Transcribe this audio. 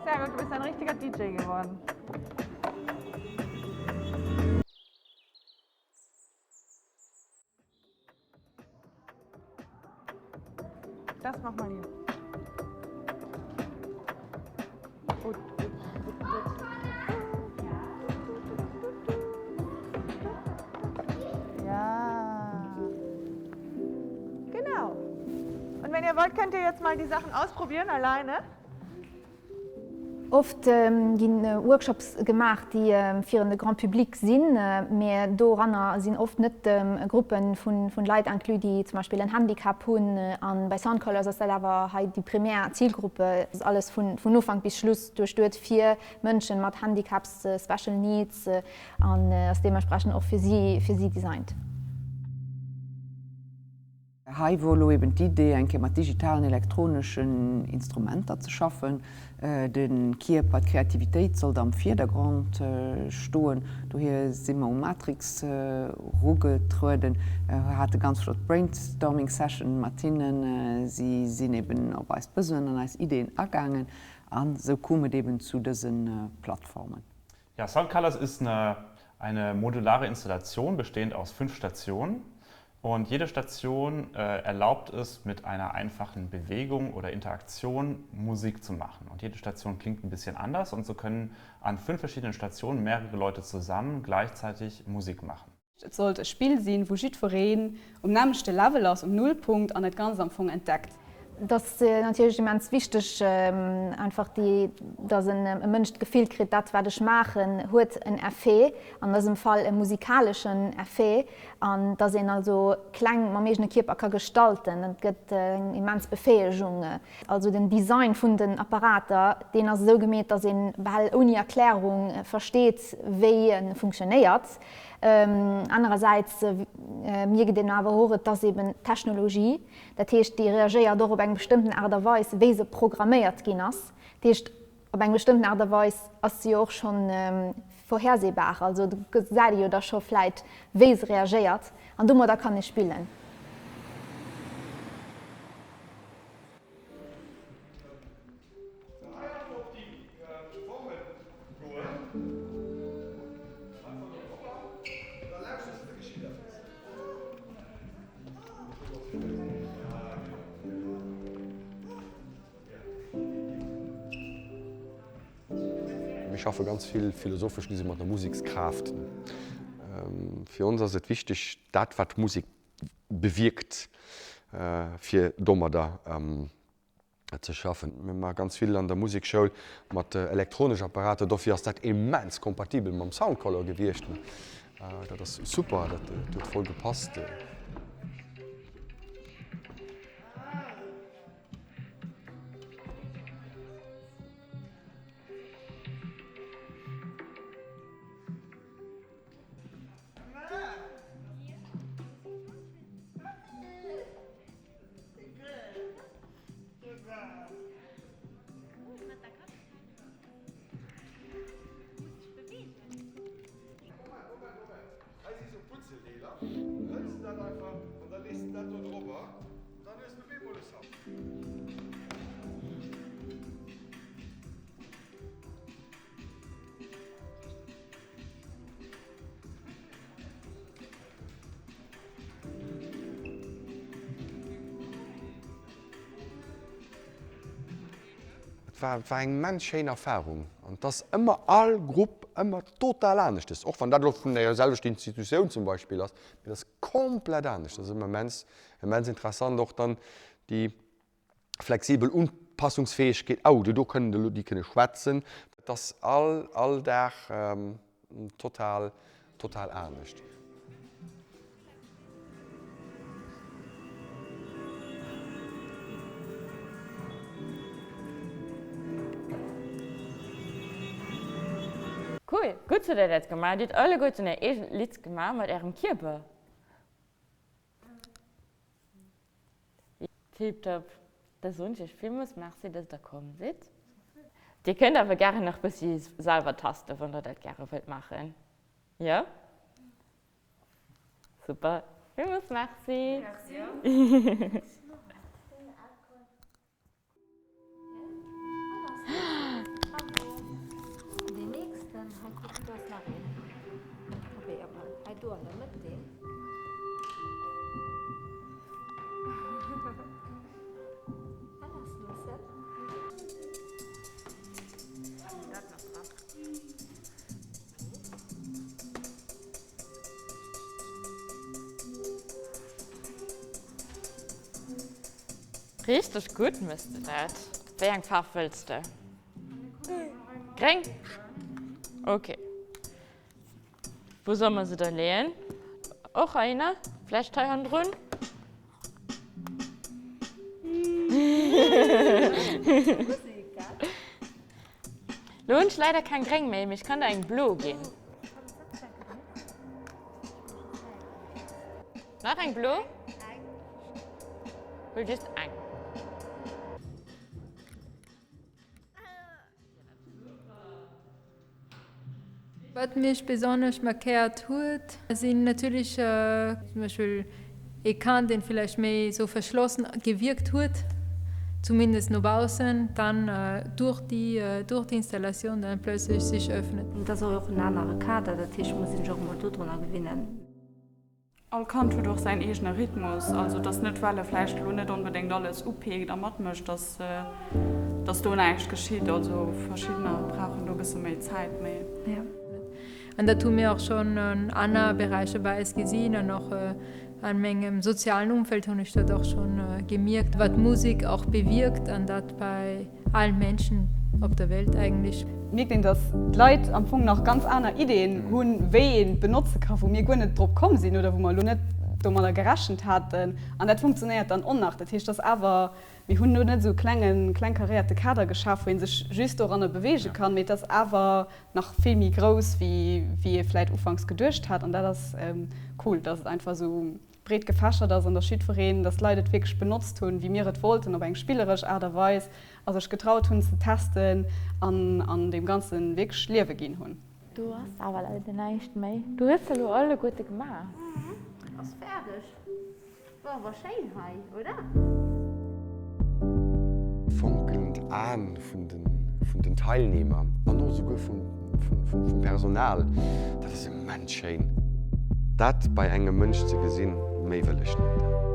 Sehr gut, du bist ein richtiger DJ geworden. Das mach mal hier. Gut, gut, gut, gut. Ja. Genau. Und wenn ihr wollt, könnt ihr jetzt mal die Sachen ausprobieren alleine. Oft gi Workshops gemaach, déi fir de Grand Public sinn, mä doranner sinn oft net Gruppe vu Leit inclus, déi zum Beispill en Handicap hunn. A bei Sound Colors ass dat awer hei déi primär Zilgruppe. Et ass alles vun Ufank bis Schluss duerchduet fir Mënsche mat Handicaps, Special Needs, an ass deementsprechend och fir si designt. Hei wor elo eben d'Idee, eng Kéier mat digitalen elektroneschen Instrumenter ze schaffen. De Kierper, d'Kreativitéit sollt am Virdergrond stoen. Dohier si mer um Matrix erugetrueden, hate ganz flott Brainstorming Session mat hinnen. Si sinn eben op eis Besoinen an eis Ideeën agaangen an esou koum et eben zu dëse Plattformen. Ja, Soundcolors ist eine, eine modulare Installation bestehend aus fünf Stationen. Und jede Station äh, erlaubt es, mit einer einfachen Bewegung oder Interaktion Musik zu machen. Und jede Station klingt ein bisschen anders und so können an fünf verschiedenen Stationen mehrere Leute zusammen gleichzeitig Musik machen. Et sollt e Spill sinn, wou jiddwereen um nämmlechte Level ass, um Nullpunkt, an dat Ganzt am Fong entdeckt. Et ass natierlech immens wichteg, einfach déi, dass e Mënsch d'Gefill kritt, dat wat ech maachen, huet en Effet, an dësem Fall e musikaleschen Effet, an dass een also Kläng mam eegene Kierper ka gestalten. Et gëtt eng immens Befäegung. Also den Design vun den Apparater, deen ass esou gemeet, dass ee bal ouni Erklärung versteet, wéi e funktionéiert. Anerersäits mierkt een awer och, et ass eben Technologie, dat heescht, déi reagéiert och op eng bestëmmten Aart a Weis, wéi se programméiert ginn ass. Dat heescht, op eng bestëmmten Aart a Weis ass se jo och scho vorhersehbar, also do gesäit ee jo da scho vläit, wéi se reagéiert an domadder kann ee spillen. Mir schaffe ganz vill philosophesch gesi mat der Musekskraaft. Fir ons ass et wichteg, dat wat d'Musek bewierkt, fir domadder ze schaffen. Mir maache ganz vill an der Musekschoul mat elektronesch Apparater, dofir ass dat immens kompatibel mam Soundcolor gewiescht. Dat ass super, dat huet voll gepasst. Et war, et war eng immens schéin Erfahrung an et ass ëmmer all Grupp ëmmer total aneschtes, och wann dat elo vun der selwechter Institutioun zum Beispill ass, mee et ass komplett anescht. Dat ass ëmmer immens, immens interessant och dann déi flexibel Unpassungsfäegkeet, oh déi do kënnen elo, déi kënne schwätzen. Et ass all, all Dag total, total anescht. Cool, gutt hutt der dat gemaach. Dir hutt alleguerten är eegent Lidd gemaach mat ärem Kierper. Tiptop. Da soen ech iech villmools Merci, dass der komm sidd. Dir kënnt awer gären nach bëssi selwer tasten, wann der dat gäre wëllt maachen. Jo? Super. Villmools Merci. Merci. Do an der Mëtt deen. A lass loossen. Dat nach dran. Richteg gutt mëss de dat. Wéi eng Faarf wëlls de? Gréng? Ok. Wou solle mer se da leeën? Och heihinner? Vläicht hei hannendrun? Lo hunn ech leider keng gréng méi, mee ech kann der eng blo ginn. Nach eng blo? Huel just eng. Wat mech besonnesch markéiert huet, sinn natierlech zum Beispill ee Kand, deen villäicht méi sou verschlossen gewierkt huet, zumindest no baussen, dann duerch déi duerch d'Installatioun dann plötzlech sich öffnet. Et ass och en anere Kader, dat heescht, muss een sech och emol dodrunner gewinnen. All Kand huet och säin eegene Rhythmus, also et ass net well e vläicht elo net onbedéngt alles upeekt a matmécht, dass dass do näischt geschitt. Also verschiddener brauchen do e bësse méi Zäit, mee. An dat hu mir och schonn an aner Beräicher bei eis gesinn an och an mengem sozialen Umfeld hunn ech dat och schonn gemierkt, wat Musek och bewierkt an dat bei Allen Menschen op der Welt eigentlich. Mierkt een, dass d'Leit am Fong nach ganz aner Ideeën hunn, wéi een et benotze ka, wou mir guer net drop komm sinn oder wou mer elo net domadder gerechent haten. An dat funktionéiert dann och nach. Dat heescht, dass awer, mir hunn elo net esou e klengen, klengkaréierte Kader geschaf, wou ee sech just doranner beweege kann, mee et ass awer nach vill méi grouss, wéi wéi ee vläicht ufanks geduecht hat. An dat ass cool, dass et einfach esou breet gefächert ass an dass jiddwereen, dass d'Leit et wierklech benotzt hunn, wéi mir et wollten, op eng spilleresch Aart a Weis a sech getraut hunn ze testen an an deem Ganze wierklech Liewe ginn hunn. Do ass awer leider näischt méi. Du hues se elo alleguerte gemaach. Ass fäerdeg. War awer schéin hei, oder? Fonkelnd Aen vun den Teilnehmer an och esouguer vum Personal, dat ass immens schéin. Dat bei engem Mënsch ze gesinn, méi wëll ech net.